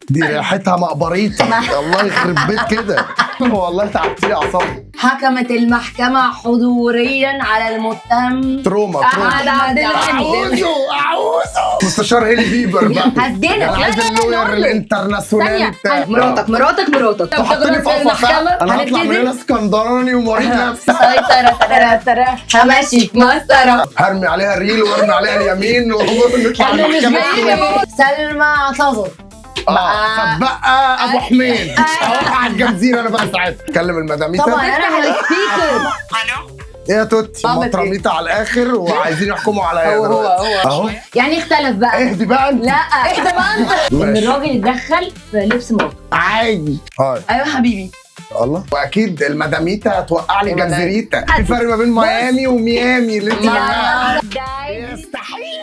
دي ريحتها مقبريطه، الله يخرب بيت كده، والله تعبتيلي اعصابي. حكمت المحكمة حضوريا على المتهم trauma trauma. أحمد عبد الغني. اعوذه اعوذه مستشار هيلي بيبر بقى. هسجنك. انا عايز لا، لا، لا، ال lawyer نقول له. ال international ثانية. بتاع مراتك مراتك مراتك. تحطني في قفص. المحكمة. انا هطلع من هنا اسكندراني ومريض نفسي. سيطرة ترى ترى همشيك مسطرة. هرمي عليها ال real وارمي عليها اليمين ونطلع احنا مش المحكمة. جايين يا بابا. سلمى اعتذر. فبقى ابو حميد اروح على الجزيرة انا بقى ساعتها كلم المداميتا. طبعا انا على ال speaker. ايه يا توتي؟ بعمل إيه؟ مطرميطه على الاخر وعايزين يحكموا عليا هو هو دلوقتي. هو. اهو يعني اختلف بقى. اهدي بقى انت. لا اهدى بقى انت. ان ماشي. الراجل اتدخل في لبس مراته. عادي. هاي. ايوه حبيبي. الله، واكيد المداميتا هتوقع لي جنزيريتا. في فرق ما بين ميامي وميامي اللي انت عاملاها. يستحيل.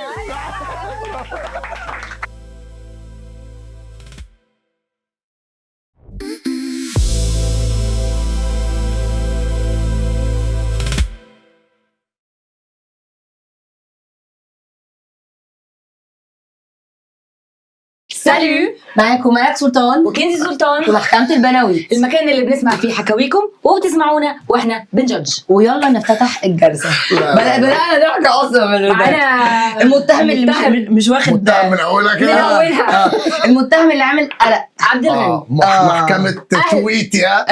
salut، معاكم ملاك سلطان وكنزي سلطان ومحكمة البناويت، المكان اللي بنسمع فيه حكاويكم وبتسمعونا واحنا بن judge. ويلا نفتتح الجلسة. لا، لا، لا. بدأنا ضحك اصلا من البداية. معانا المتهم اللي مش واخد متهم من اولها من كده. اولها المتهم اللي عامل قلق. عبد الغني. محكمة تويت يا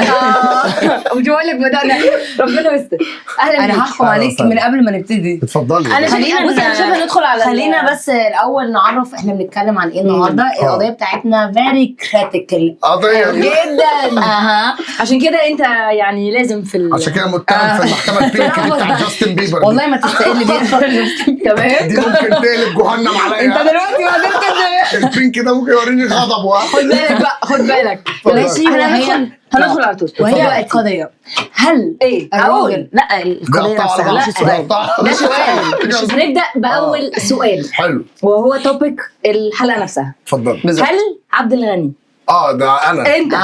مش بقول لك بدأنا، ربنا يستر. اهلا انا بيك. هحكم أهلا عليك وسهلا. من قبل ما نبتدي. اتفضلي. أنا خلينا بص، أنا شايفة ندخل على خلينا بس الاول نعرف احنا بنتكلم عن ايه النهارده. القضية بتاعتنا very critical قضية جدا. اها عشان كده انت يعني لازم في عشان كده متهم في المحكمة ال pink دي بتاعت جاستن بيبر دي. والله ما تستقل بيها. تمام. دي ممكن تقلب جهنم عليا. انت دلوقتي ما ال pink ده ممكن يوريني غضب. خد بالك بقى، خد بالك. ماشي. احنا وهي- هندخل على طول. وهي دلوقتي. القضية هل ايه الراجل. اقول لا القضية نفسها مش السؤال. ده سؤال. مش هنبدا باول سؤال حلو، وهو topic الحلقة نفسها. اتفضل. هل عبد الغني ده انا انت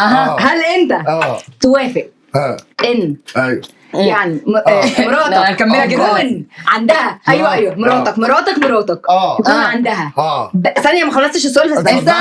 هل انت توافق ان ايوه يعني لا، مراتك هنكملها كده. يكون عندها ايوه ايوه مراتك مراتك مراتك يكون عندها ثانية ما خلصتش السؤال بس اتفضل.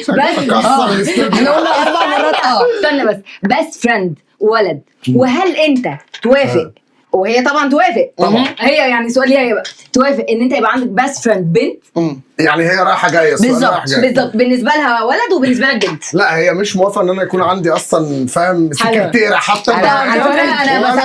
بس كسر الاستوديو. احنا قلنا 4 مرات. استنى بس best friend ولد، وهل انت توافق وهي طبعا توافق طبعا. هي يعني سؤال ليها هي بقى توافق ان انت يبقى عندك best friend بنت؟ يعني هي رايحة جاية، السؤال بالظبط رايح جاي. بالظبط، بالنسبة لها ولد وبالنسبة لك بنت. لا هي مش موافقة ان انا يكون عندي اصلا فاهم سكرتيره حتى. على فكرة انا بس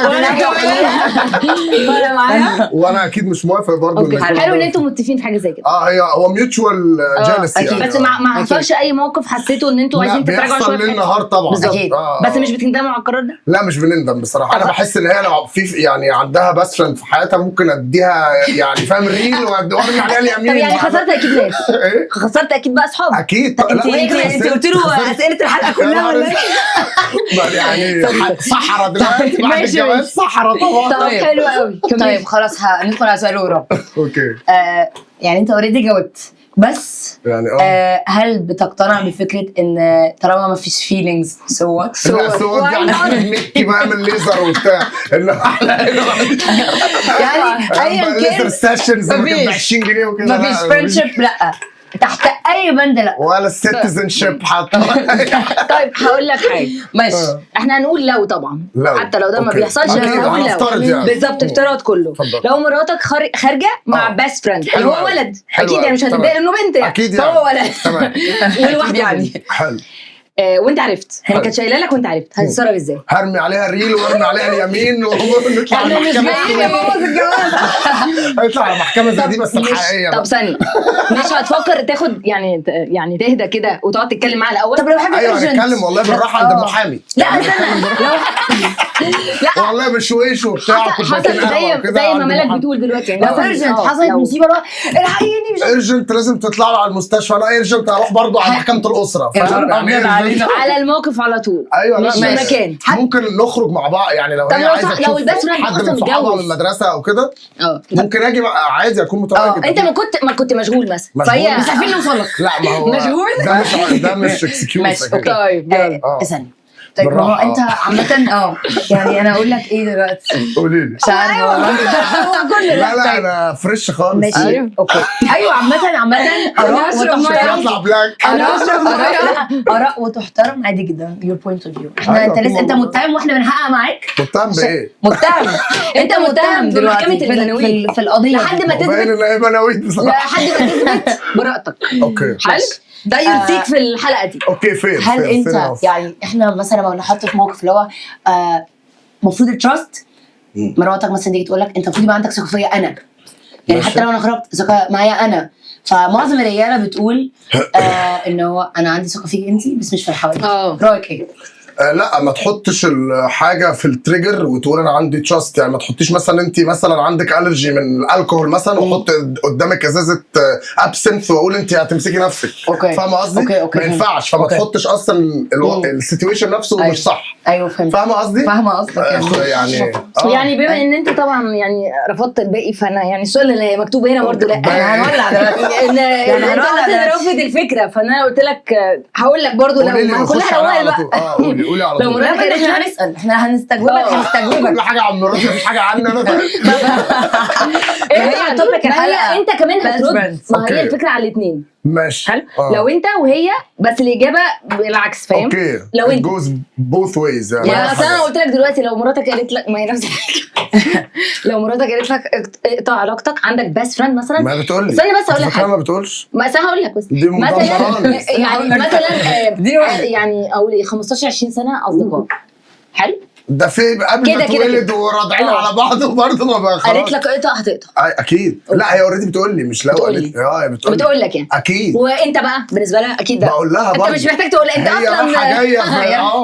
ولا معايا. وانا اكيد مش موافق برضه. إن يكون حلو ان عندي- انتوا متفقين في حاجة زي كده. هي هو mutual jealousy أكيد. يعني. بس ما حصلش اي موقف حسيتوا ان انتوا لا، عايزين تتراجعوا بيحصل شوية في ليل حاجة؟ نهار طبعا. بالظبط. أكيد. بس مش بتندموا على القرار ده؟ لا مش بنندم بصراحة. انا بحس ان هي لو في يعني عندها best friend في حياتها ممكن اديها يعني فاهم ال real وارمي عليها اليمين. طب يعني خسرت اكيد ناس. ايه خسرت اكيد بقى اصحاب. اكيد. لا، انت قلت له اسئلة الحلقة كلها ولا ايه؟ يعني صحرا دلوقتي بعد ماشي، الجواز صحرا طبعا. طب حلو قوي. طيب خلاص هندخل على سؤال ورا. okay يعني انت already جاوبت بس يعني هل بتقتنع بفكره ان طالما ما فيش feelings so what؟ لا so يعني احمد مكي بقى من ليزر وبتاع اللي احنا يعني ايا ليزر كان sessions ب مفيش. 20 جنيه وكده. ما فيش لا، friendship، لا تحت اي بند لا ولا ال citizenship حتى. طيب هقول لك حاجة. ماشي. احنا هنقول لو طبعا لو. حتى لو ده ما okay. بيحصلش أكيد، هنقول لو. هنفترض يعني. بالظبط افتراض كله. اتفضل. لو مراتك خارجه مع best friend اللي حلو هو أوي. ولد، حلو اكيد يعني مش أوي. هتتضايق تمام. انه بنت يعني. اكيد يعني. فهو ولد تمام. ولوحده يعني. حلو. وانت عرفت هي كانت شايله لك وانت عرفت، هتتصرف ازاي؟ هرمي عليها ال real وارمي عليها اليمين ونطلع على احنا مش المحكمة. جايين نبوظ الجواز. هيطلع على محكمة زي دي بس مش- الحقيقية طب بقى. ثانية، مش هتفكر تاخد يعني يعني تهدى كده وتقعد تتكلم معاها الاول؟ طب لو حاجة ايوه urgent. هنتكلم والله بالراحة عند المحامي. لا استنى، لو لا والله بشويش وبتاع حصل وكوبايتين قهوة زي وكده زي ما عند مالك المحامي. بتقول دلوقتي يعني لو urgent حصلت مصيبة بقى الحقيني مش urgent لازم تطلع له على المستشفى. انا urgent هروح برضه على محكمة الاسرة. يا فاهم؟ نهار يعني أبيض urgent. علينا. على الموقف على طول. ايوه لا مش ماشي. مكان. ممكن نخرج مع بعض يعني لو طب هي لو عايزه لو تشوف ال best friend حد أصلاً من صحابها متجوز. من المدرسة او كده ممكن اجي عادي اكون متواجد. انت ما كنت مشغول مثلا مشغول. فهي مش عارفين نوصل لك. لا ما هو مشغول؟ ده مش excuse. ماشي okay. طيب يلا. استنى. طيب ما هو بالراحة. انت عامة يعني انا اقول لك ايه دلوقتي؟ قولي لي. مش عارفه والله. لا لا، انا fresh خالص. ماشي okay. ايوه، عامة اراء أشرب مية. وتحترم. اطلع blank. اراء وتحترم عادي جدا، your point of view. احنا أيوة، انت لسه انت طبعاً. متهم واحنا بنحقق معاك. متهم بايه؟ متهم، انت متهم في دلوقتي محكمة البناويت. في القضية لحد ما باين تثبت، ان هي بناويت بصراحه. لحد ما تثبت براءتك. okay. حلو، ده يرضيك في الحلقة دي؟ okay، fair. هل انت يعني احنا مثلا لما بنحط في موقف اللي هو المفروض ال trust، مراتك مثلا تيجي تقول لك انت المفروض يبقى عندك ثقة فيا انا، يعني ماشي. حتى لو انا خرجت ثقة معايا انا، فمعظم الرجالة بتقول ان هو انا عندي ثقة فيك انت بس مش في الحوالي. رايك ايه؟ لا، ما تحطش الحاجة في ال trigger وتقول انا عندي trust. يعني ما تحطيش مثلا انت مثلا عندك allergy من الكحول مثلا وحط قدامك ازازة absinthe واقول انت هتمسكي نفسك. okay. فاهمه قصدي؟ okay، ما فهمت. ينفعش، فما تحطش اصلا ال situation نفسه أيوة. مش صح. ايوه فهمت. فاهمه قصدي؟ فاهمه قصدك. يعني يعني بما ان انت طبعا يعني رفضت الباقي، فانا يعني السؤال اللي مكتوب هنا برضه لا. باقي. هنولع دلوقتي. ان يعني انت هنولع اصلا دلوقتي. رافض الفكره، فانا قلت لك هقول لك برضه لو قولي لي ما ونخش كلها عليها رواية على طول. بقى. قولي قولي على لو طول. مراتك لا قالت احنا لك هنسال، احنا هنستجوبك. هنستجوبك. كل حاجة عن مراتي، مفيش حاجة عني انا. طيب. ما هي topic ما هي الحلقة. انت كمان Best هترد. friends. ما هي okay. الفكرة على الاثنين. ماشي. حلو، لو انت وهي، بس الاجابة بالعكس، فاهم؟ okay. لو it انت goes both ways يعني. يعني اصل انا قلت لك دلوقتي لو مراتك قالت لك، ما هي نفس الحاجه، لو مراتك قالت لك اقطع علاقتك، عندك best friend مثلا. ما بتقول لي. استنى بس اقول لك فاكرة حاجه. ما بتقولش. ما أصل أنا هقول لك بس دي مثلا مدمراني. يعني مثلا دي واحدة. يعني اقول ايه، 15 20 سنة اصدقاء، حلو؟ ده في قبل ما كده كده تولد كده. وراضعين على بعض وبرضه ما بقى خلاص. قالت لك اقطع، هتقطع؟ اكيد لا، هي already بتقول لي، مش لو بتقول قالت لي. هي بتقول لي. بتقول لك يعني. اكيد. وانت بقى بالنسبة لها اكيد ده بقول لها انت برضه. مش محتاج تقول، انت هي اصلا رايحة جاية في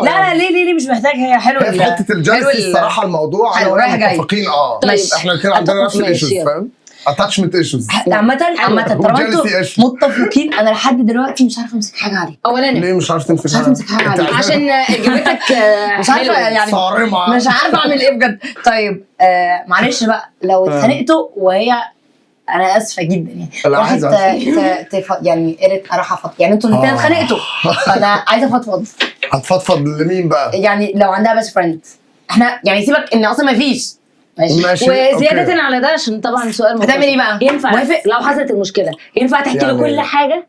لا لا، ليه ليه ليه مش محتاج؟ هي حلوة. هي في حتة ال jealousy الصراحه، الموضوع انا حلو، وهي رايح جاي. متفقين. طيب. احنا الاثنين عندنا نفس ماشي، ال issues. يلا. فاهم؟ attachment issues. عامة طالما انتوا و jealousy issue. متفقين، انا لحد دلوقتي مش عارفة امسك حاجة عليه. اولا ليه مش عارف تمسك مش عارفة امسك حاجة أنت عليه. عشان اجابتك مش عارفة حلوة. يعني صارمة. مش عارفة اعمل ايه بجد. طيب معلش بقى، لو اتخانقتوا وهي، انا اسفه جدا يعني، لا، راحت عايزة. يعني قالت اروح افضفض، يعني انتوا الاثنين اتخانقتوا فانا عايزه افضفض. هتفضفض لمين بقى؟ يعني لو عندها best friend، احنا يعني سيبك ان اصلا ما فيش. ماشي. ماشي. وزيادة okay. على ده، عشان طبعا سؤال هتعمل مباشر. ايه بقى؟ ينفع موافق؟ لو حصلت المشكلة ينفع تحكي له يعني كل حاجة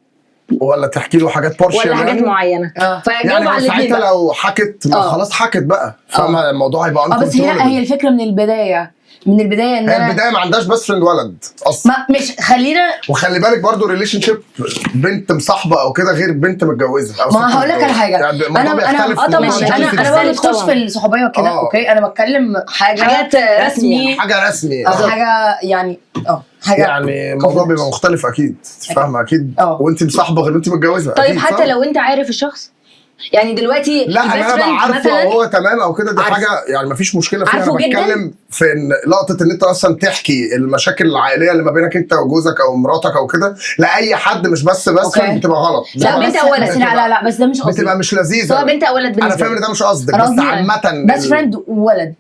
ولا تحكي له حاجات partial ولا حاجات يعني؟ معينة؟ فجاوب يعني على الاثنين ساعتها بقى. لو حكت ما خلاص حكت بقى، فاهمه؟ الموضوع هيبقى بس هي uncontrollable. هي الفكرة من البدايه، من البداية ان هي انا البداية ما عندهاش best friend ولد اصلا. ما مش خلينا وخلي بالك برضو relationship بنت مصاحبه او كده غير بنت متجوزة او ما ست هقول لك على متجوزة. حاجة. يعني الموضوع انا بيختلف انا في طبعا موضوع انا ال jealousy انا بقى بالذات. بتخش في الصحوبيه وكده. Okay، انا بتكلم حاجة حاجات رسمي. حاجة رسمي. او حاجة يعني حاجة يعني الموضوع بيبقى مختلف اكيد، فاهمه؟ اكيد. وانت مصاحبه غير انت متجوزة. طيب أكيد، حتى صح؟ لو انت عارف الشخص، يعني دلوقتي لا، ال best انا بقى friend عارفه مثلاً هو تمام او كده، دي عارفه. حاجة يعني مفيش مشكلة فيها. عارفه انا جداً؟ بتكلم في ان لقطة ان انت اصلا تحكي المشاكل العائلية اللي ما بينك انت وجوزك او مراتك او كده لاي حد، مش بس okay. بتبقى غلط. لا، بتبقى بنت أو ولد. بس لا لا لا، بس ده مش قصدي. بتبقى مش لذيذه. سواء بنت او ولد انا بالنسبة فاهم ان لك. ده مش قصدك، أنا بس قصدي عامة best friend وولد.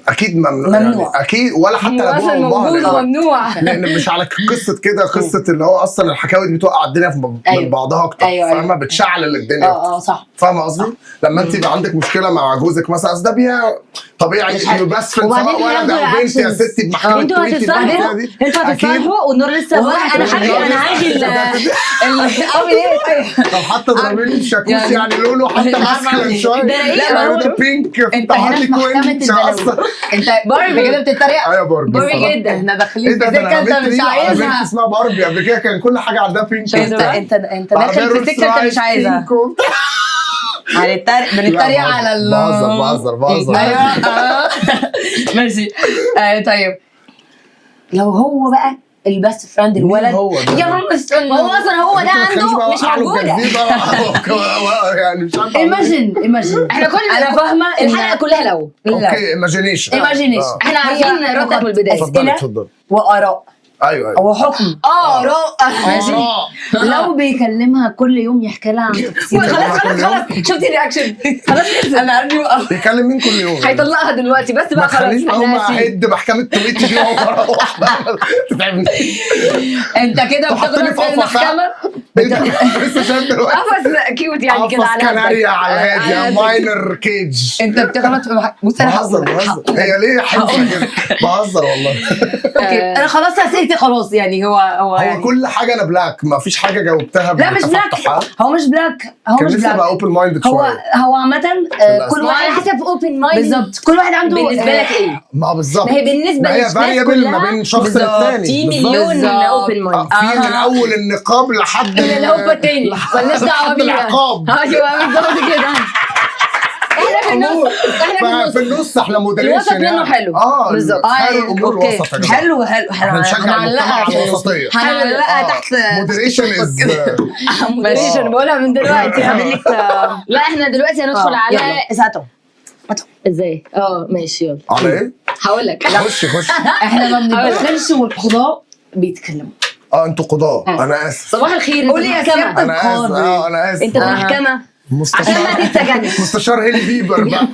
اكيد ممنوع. ممنوع. يعني اكيد، ولا حتى هو لابوها اصلا وامها. موجود وممنوع. لان مش على قصة كده، قصة اللي هو اصلا الحكاوي دي بتوقع الدنيا في من بعضها اكتر. أيوة. فاهمه؟ بتشعلل الدنيا. صح. فاهمه قصدي؟ لما انت يبقى عندك مشكلة مع جوزك مثلا، اصل ده بيها طبيعي مش عارف. انه best friend وبعدين سواء ولد او بياخدوا بنت يا reactions. ستي بمحكمه انتوا تويتي هتتصالحوا، دي. انتوا أكيد. هتتصالحوا والنور لسه والله واقع. انا هاجي اعمل ايه طيب؟ طب حتى ضربيني الشاكوش يعني لونه حتى masculine شويه. ده رقيق. لا لا، لونه pink. انت هنا في محكمة البلاوي، انت باربي. كده بتتريق. ايوه باربي باربي الصراحة. جدا. احنا ايه داخلين ده في ده انا سكة انت رميت مش reel على بنت عايزها. اسمها باربي قبل كده، كان كل حاجة عندها pink. انت انت انت داخل في سكة انت مش عايزها. هنتريق، بنتريق على ال بهزر بهزر بهزر. ايوه ماشي. طيب لو هو بقى ال best friend الولد. هو ده؟ يا عم استنى. هو اصلا هو ده عنده مش موجودة. يعني مش عارف أعمل إيه. imagine imagine. احنا كل انا فاهمه إن- الحلقة كلها لو okay، imagination. imagination. احنا عارفين ردك من البداية. اتفضلي. أسئلة اتفضلي. واراء ايوه ايوه. او حكم. رائع. ماشي. لو بيكلمها كل يوم يحكي لها عن تفاصيل. خلاص خلاص خلاص، شفتي ال reaction؟ خلاص خلصت. انا قلبي وقف. بيكلم مين كل يوم؟ هيطلقها دلوقتي بس ما بقى خلاص. تخليش احنا اقوم آسفين. اهد محكمة تويتي دي واروح تتعبني. انت كده تحطني بتغلط في في قفص، صح؟ المحكمة. لسه شايف دلوقتي قفص cute يعني كده قفص على كناريا قدك. على الهادي، على قدك. minor cage. انت بتغلط في بص انا بهزر هقول بهزر، هي ليه حلوة كده؟ بهزر والله. okay انا خلاص اسئلتي خلاص يعني هو هو يعني كل حاجة انا black، ما فيش حاجة جاوبتها لا مش black، بتفتحها. هو مش black، هو كان مش نفسي black. ابقى open minded هو شوية. هو عامة للأسف. كل ما على واحد حسب open mind بالظبط، كل واحد عنده بالنسبة لك ايه؟ ما بالظبط، ما هي بالنسبة ما هي للناس variable كلها ما بين شخص بالظبط. للتاني. في بالظبط. مليون بالظبط. open mind. في من اول النقاب لحد اللي هو التاني مالناش دعوه لحد بيها. العقاب. ايوه بالظبط كده، احنا في النص، احنا في النص. في النص احنا moderation. الوسط منه حلو. بالظبط، آه، خير الامور okay. الوسط يا جماعة. حلو حلو حلو. احنا نشجع المجتمع هنعلقها على الوسطية. هنعلقها تحت. moderation is moderation بقولها من دلوقتي. هعمل لك. لا احنا دلوقتي هندخل على يلا اساتو. ازاي؟ ماشي يلا. على ايه؟ هقول لك. خشي خشي. احنا ما بنتدخلش والقضاء بيتكلموا. انتوا قضاة، انا اسف. صباح الخير. انت قولي في يا محكمة. سيادة انا اسف. انا اسف. انت في محكمة مستشار عشان ما تتسجنش. مستشار هيلي بيبر بقى.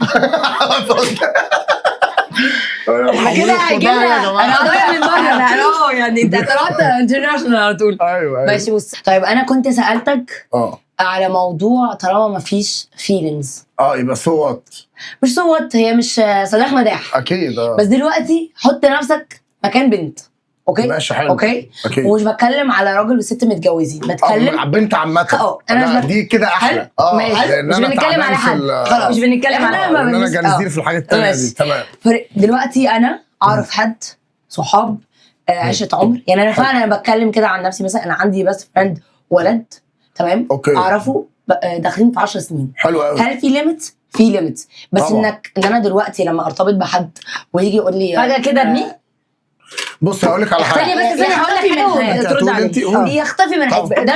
احنا كده هيجيلنا انا قضايا من بره. يعني انت طلعت international على طول. ايوه ايوه. ماشي بص، طيب انا كنت سالتك على موضوع طالما ما فيش feelings. يبقى so what. مش so what، هي مش صلاح مداح. اكيد. بس دلوقتي حط نفسك مكان بنت، okay؟ ماشي حلو. okay؟ اكيد. ومش بتكلم على راجل وست متجوزين، بتكلم بنت عامة. انا دي كده احلى. ماشي. لان مش انا بنتكلم تعبان على في حد. خلاص. مش بنتكلم على إحنا حد. ما لان انا جنزير في الحاجات التانية دي. تمام. دلوقتي انا اعرف حد صحاب عشرة عمر، يعني انا فعلا انا بتكلم كده عن نفسي، مثلا انا عندي best friend ولد، تمام؟ okay. اعرفه داخلين في 10 سنين. حلو قوي. هل في limit؟ في limit، بس طبعا. انك ان انا دلوقتي لما ارتبط بحد ويجي يقول لي فجأة كده ارميه؟ بص هقول لك على حاجة. ثانية بس، ثانية هقول لك يختفي من حاجة حياتي. انت وترد هتقولي عليها. انت قولي. يختفي من طبعا. حياتي ده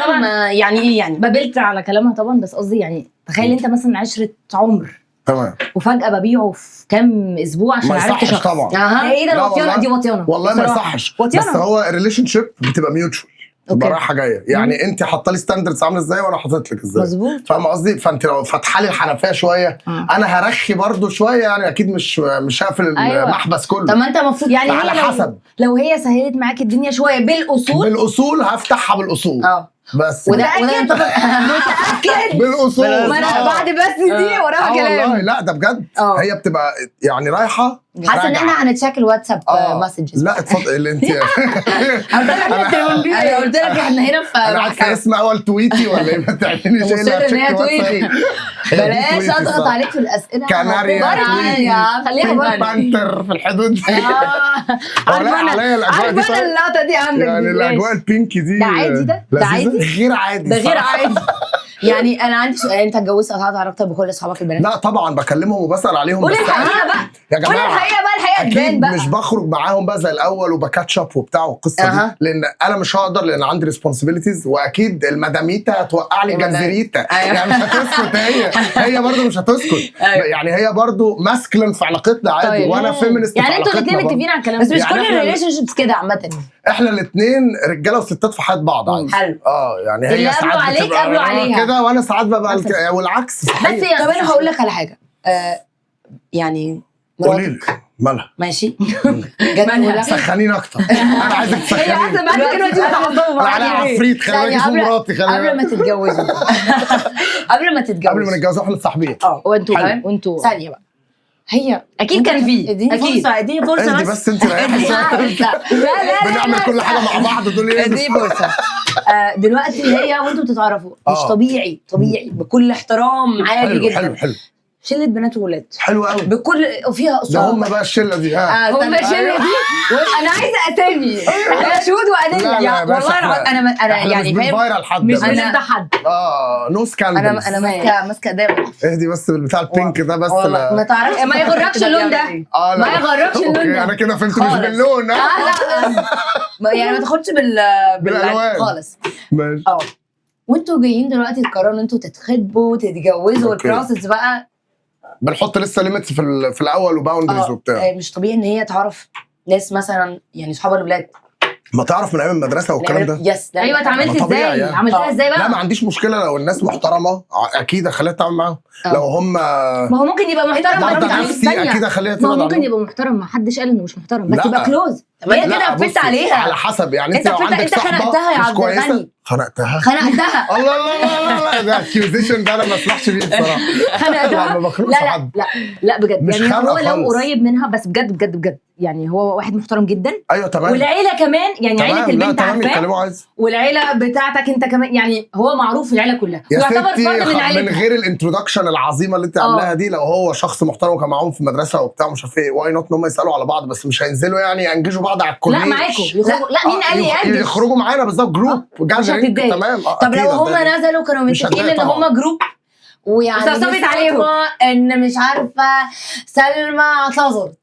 يعني ايه يعني؟ ببلت على كلامها طبعا، بس قصدي يعني تخيل انت مثلا عشرة عمر تمام. وفجأة ببيعه في كام اسبوع عشان ما عرفت يصحش شخص. طبعا. اها. ايه ده؟ لا الوطيانة والله. دي وطيانة والله ما بصراحة. يصحش. وطيانة. بس هو ال relationship بتبقى mutual، تبقى okay. رايحة جاية، يعني انت حاطه لي standards عامله ازاي وانا حاطط لك ازاي. مظبوط. فاهمه قصدي؟ فانت لو فاتحة لي الحنفية شوية انا هرخي برضو شوية، يعني اكيد مش هقفل أيوة. المحبس كله. طب ما انت المفروض يعني على هي لو حسب. لو هي سهلت معاك الدنيا شوية بالاصول. بالاصول هفتحها بالاصول. بس وده وده ينطبق. متاكد. بالاصول. ما انا بعد بس دي وراها والله كلام. لا ده بجد. هي بتبقى يعني رايحة حاسه ان راجعة. احنا هنتشيك الواتساب messages. لا اتفضل اللي انت. انا قلت لك احنا هنا في انا عارفه اسم اول تويتي ولا ايه؟ ما تعمليش ايه. مصر ان هي تويتي. بلاش اضغط عليك في الاسئلة. كناريا تويتي. خليها بره. panther في الحدود دي. هو لا عارفه انا عليا الاجواء دي عارفه انا شوية. اللقطة دي عندك يعني دي. الاجواء ال pink دي ده عادي ده؟ ده لذيذة. عادي؟ غير عادي ده غير الصراحة. عادي. يعني انا عندي سؤال، انت اتجوزت قطعت علاقتك بكل اصحابك البنات؟ لا طبعا بكلمهم وبسال عليهم. قول بس الحقيقة بقى. يا قول جماعة الحقيقة بقى، الحقيقة تبان اكيد بقى. مش بخرج معاهم بقى زي الاول وب catch up وبتاع والقصه دي، لان انا مش هقدر، لان عندي responsibilities، واكيد المداميتا هتوقع لي الجنزريتا. يعني مش هتسكت، هي برضه مش هتسكت. يعني هي برضه masculine في علاقتنا عادي. طيب. وانا feminist يعني في انتوا علاقتنا الاثنين برضه. متفقين على الكلام بس ده؟ مش يعني كل ال relationships كده عامة. احنا الاثنين رجاله وستات في حياة بعض عادي. حلو. يعني اللي هي قابلوا ساعات عليك بتبقى قابلوا عليها. كده، وانا ساعات ببقى والعكس صحيح. بس طب انا هقول لك على حاجة، يعني قولي مراتك لي مالها. ماشي جت تقول لك سخنيني اكتر، انا عايزك هي تسخنيني. اصلا بعد كده دي متعصبه. انا عليها عفريت، خلي بالك يعني اسمه مراتي، خلي قبل ما بالك. تتجوزوا، قبل ما تتجوزوا، قبل ما نتجوز احنا متصاحبين. وانتوا حلو. وانتوا ثانية بقى، هي اكيد كان فيه اديني اكيد. فرصة، اديني فرصة. اهدي بس انت ريحي. لا لا لا بنعمل كل حاجة مع بعض دول ايه؟ اديني فرصة. دلوقتي هي وانتوا بتتعرفوا مش طبيعي، طبيعي بكل احترام عادي حلو جدا. حلو حلو. شله بنات وولاد حلو قوي. بكل وفيها ده اصول. هم بقى الشلة دي ها. هم الشلة دي، انا عايزه اسامي، احنا شهود لا وادلة. لا يا باشا، والله انا احنا يعني مش فاهم بن viral حد مش يا باشا. بنفضح حد. no scandals. انا ماسكه ايديا. اهدي بس بالبتاع ال pink ده بس. والله لا. ما تعرفش. ما يغركش اللون ده. لا. ما يغركش اللون okay، ده. انا كده فهمت مش خالص. باللون. لا يعني ما تاخدش بالألوان. خالص. ماشي. وانتوا جايين دلوقتي تقرروا ان انتوا تتخطبوا وتتجوزوا، okay. وال process بقى بنحط لسه limits في الاول و boundaries وبتاع. مش طبيعي ان هي تعرف ناس مثلا يعني اصحابها الولاد. ما تعرف من ايام المدرسة والكلام ده. yes ده ايوه اتعاملت ما طبيعي ازاي؟ يعني. عملتها ازاي لا ما بقى؟ عنديش مشكلة لو الناس محترمه، اكيد اخليها تتعامل معاهم. لو هم ما هو ممكن يبقى محترم مرضى برضه. نفسي ثانية. اكيد اخليها ما هو تبعد ممكن عنهم. يبقى محترم، ما حدش قال انه مش محترم، بس لا. يبقى close. تمام. هي كده لا، قفلت بصي، عليها. على حسب يعني، انت انت لو قفلت- عندك انت صاحبه خنقتها يا مش عبد كويسة. الغني. خنقتها. خنقتها. الله الله الله الله، ده accusation ده انا ما اسمحش بيه بصراحه. خنقتها. لا، ما بخنقش لا لا حد. لا لا بجد، مش يعني خنقة هو لو خالص. قريب منها بس، بجد بجد بجد، يعني هو واحد محترم جدا. ايوه تمام. والعيلة كمان، يعني عيله تمام، لا البنت تمام، عارفاه، يتكلموا عايز. والعيلة بتاعتك انت كمان، يعني هو معروف في العيلة كلها، يا ويعتبر ستي، فرد من من عيلتها. غير ال introduction العظيمة اللي انت عاملاها دي، لو هو شخص محترم وكان معاهم في المدرسة وبتاع ومش عارف ايه، why not ان هم يسالوا على بعض، بس مش هينزلوا يعني ينجزوا بعض على الكورنيش. لا معاكم يخرجوا، لا مين قال لي ينجز؟ يخرجوا معانا بالظبط، group مش gathering. هتتضايق. تمام. طب لو أكيد هما هتضايق. نزلوا كانوا مش متفقين هتضايق ان طبعا. هما group، ويعني وصفصفت بالصدفة عليهم. ان مش عارفه سلمى اعتذرت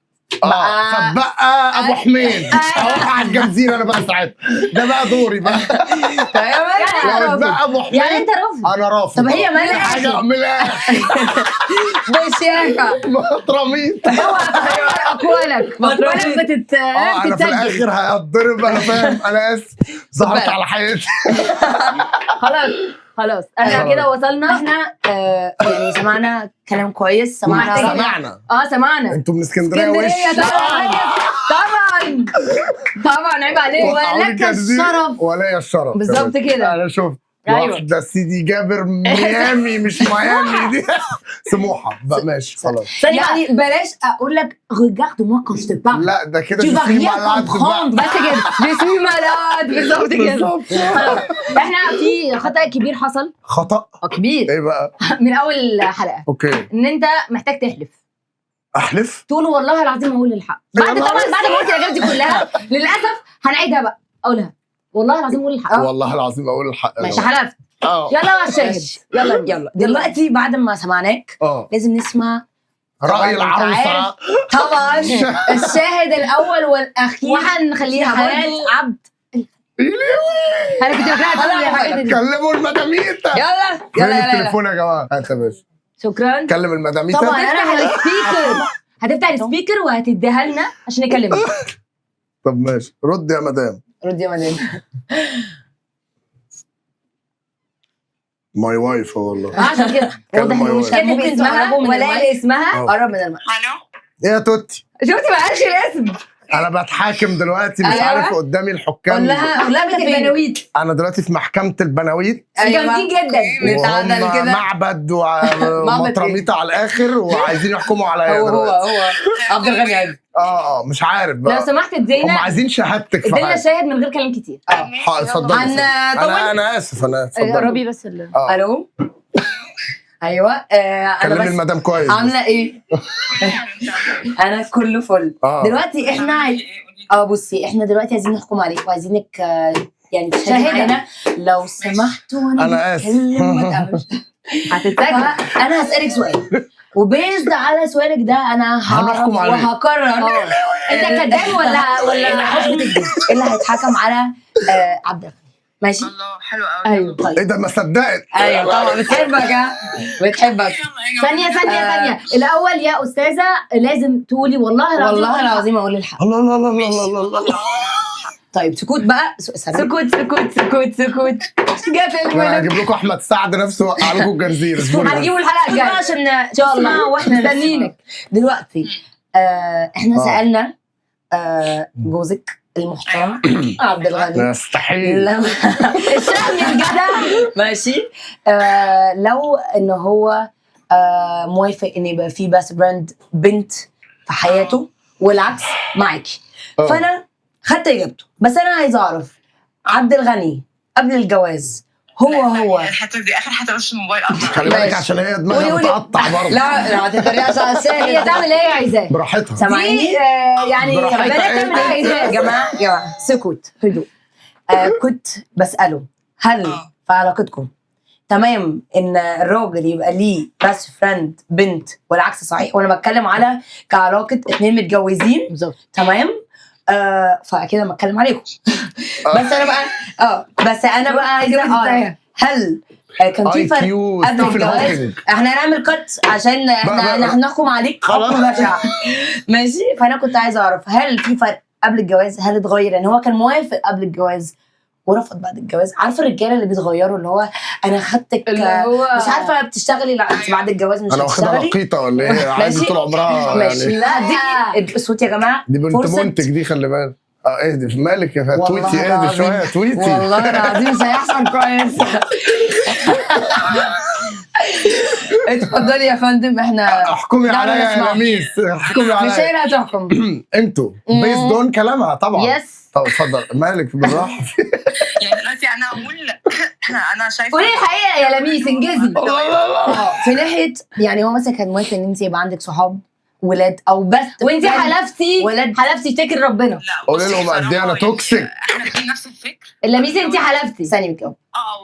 فبقى ابو حميد اروح على الجزيرة انا بقى ساعتها، ده بقى دوري بقى. يعني لو انت رافض. اتبقى ابو حميد يعني انت رافض. انا رافض. طب هي مالها؟ حاجة من الاخر. بشياكه. مطرميط. اوعى تغير اقوالك، اقوالك انا في بتتسجل. الاخر هتضرب، انا فاهم، انا اسف، ظهرت على حياتي. خلاص خلاص، احنا خلاص. كده وصلنا. احنا يعني سمعنا كلام كويس، سمعنا محتاجين- سمعنا. سمعنا. انتوا من اسكندرية وش. اسكندرية طبعا طبعا طبعا، عيب عليك. وقعوني ولك جزيرة. الشرف. وليا الشرف بالظبط كمان. كده. انا شفت أيوة. واحدة سيدي جابر ميامي، مش ميامي دي سموحه بقى، ماشي خلاص. ثانية. يعني بلاش اقول لك regarde moi quand je te parle. لا ده كده Tu vas je suis rien malade comprendre. بقى. بس كده je suis malade، بالظبط كده. بالظبط. خلاص. احنا في خطأ كبير حصل. خطأ؟ كبير. ايه بقى؟ من اول حلقة. okay. ان انت محتاج تحلف. احلف؟ تقول والله العظيم اقول الحق. يا بعد نهار طبعا بعد ما قلت الاجابة دي كلها، للاسف هنعيدها بقى، اقولها والله العظيم اقول الحق. والله العظيم اقول الحق. ماشي حلفت. يلا على الشاهد، يلا يلا دلوقتي بعد ما سمعناك لازم نسمع رأي العروسة. عارف. طبعا الشاهد الاول والاخير وهنخليها في حياة برضه. عبد. انا كنت فاكراها هتقول يا حبيبتي. كلموا المداميتا. يلا فين يلا يلا. التليفون يا جماعة؟ هات يا باشا. شكرا. كلم المداميتا. طبعا. هتفتح ال speaker، هتفتح ال speaker وهتديها لنا عشان نكلمك. طب ماشي، رد يا مدام. رد يا مدام. my wife والله. عشان كده واضح انه مش my wife. كاتب ممكن اسمها تقربوا من ولا المايك؟ اسمها. قرب من المايك. ايه يا توتي؟ شفتي ما قالش الاسم. انا بتحاكم دلوقتي، مش أيوة. عارف قدامي الحكام. قول لها انت فين. البناويت. انا دلوقتي في محكمة البناويت. جامدين جدا. نتعدل وهم كده. معبد ومطرميطة على الاخر وعايزين يحكموا عليا هو هو دلوقتي. هو عبد الغني عادي. مش عارف لو بقى. سمحت هم ادينا عايزين شهادتك في ادينا حاجة. شاهد من غير كلام كتير. اتفضلي. هنطول. انا اسف، انا اتفضلي. قربي بس الو. ايوه انا كلمي بس المدام كويس. عامله ايه؟ انا كله فل. دلوقتي احنا بصي، احنا دلوقتي عايزين نحكم عليك وعايزينك يعني تشهدي شاهدة. معانا لو سمحتوا. انا اسف. بتكلم ما تقابلش. هتتسجل. انا هسألك سؤال، و based على سؤالك ده انا هعرف هنحكم عليك. وهقرر انت كداب ولا حش بتكذب، اللي هيتحكم على عبد الغني. ماشي؟ الله حلو قوي. ايوه. طيب ايه ده، ما صدقت. ايوه طبعا بتحبك. بتحبك. ثانية ثانية ثانية، الأول يا أستاذة لازم تقولي والله العظيم. والله العظيم اقول الحق. الله الله الله الله الله الله. طيب سكوت بقى. سلام. سكوت سكوت سكوت سكوت. جت انا الملك. هجيب لكم احمد سعد نفسه وقع لكم الجرزير. اصبروا بس. هنجيبه الحلقة الجاية الجاية عشان ان شاء الله واحنا مستنيينك. دلوقتي احنا سألنا جوزك المحترم عبد الغني. مستحيل. لو الشهم الجدع. ماشي، لو ان هو موافق ان يبقى في best friend بنت في حياته والعكس معاكي. فانا خدت اجابته، بس انا عايزه اعرف عبد الغني قبل الجواز هو الحتة دي اخر حتة بس الموبايل قطع. خلي بالك عشان هي دماغها بتقطع برضه. لا لا هتتريقش على الشاهد. هي تعمل ايه عايزاه براحتها. سامعيني؟ دي يعني براحتها. بنات تعمل ايه عايزاه. يا جماعة يا جماعة سكوت هدوء. كنت بساله هل في علاقتكم تمام ان الراجل يبقى ليه best friend بنت والعكس صحيح، وانا بتكلم على كعلاقه اتنين متجوزين. بالظبط. تمام. فاكيد انا بتكلم عليكم. بس انا بقى بس انا بقى عايزه اعرف هل كان في فرق قبل الجواز؟ احنا هنعمل cut عشان احنا هنحكم عليك حكم بشع. ماشي. فانا كنت عايزه اعرف هل في فرق قبل الجواز، هل اتغير؟ يعني هو كان موافق قبل الجواز ورفض بعد الجواز. عارفه الرجالة اللي بيتغيروا، اللي هو انا خدتك مش عارفه بتشتغلي، لا انت بعد الجواز مش انا واخدها هتشتغلي. لقيطه ولا ايه؟ عادي طول عمرها ماشي. يعني. لا دي الصوت يا جماعة. دي بنت منتج دي، خلي بالك. اهدي في مالك يا والله تويتي، اهدي العظيم. شوية تويتي. والله العظيم مش هيحصل كويس. اتفضلي يا فندم، احنا احكمي لا، عليا يا نسمع. لميس، احكمي مش عليا. هي اللي هتحكم. انتوا based on كلامها طبعا. yes. طب اتفضل، مالك بالراحة. يعني دلوقتي انا اقول انا شايفه. قولي الحقيقة يا لميس، انجزي. في ناحية يعني هو مثلا كان موافق ان انت يبقى عندك صحاب ولاد او بس وانت friend حلفتي ولاد. حلفتي تكر ربنا. لا قولي بصي لهم قد ايه انا بصراحة toxic. يعني احنا الاثنين نفس الفكر. لميس انت حلفتي. ثانية بتجاوب.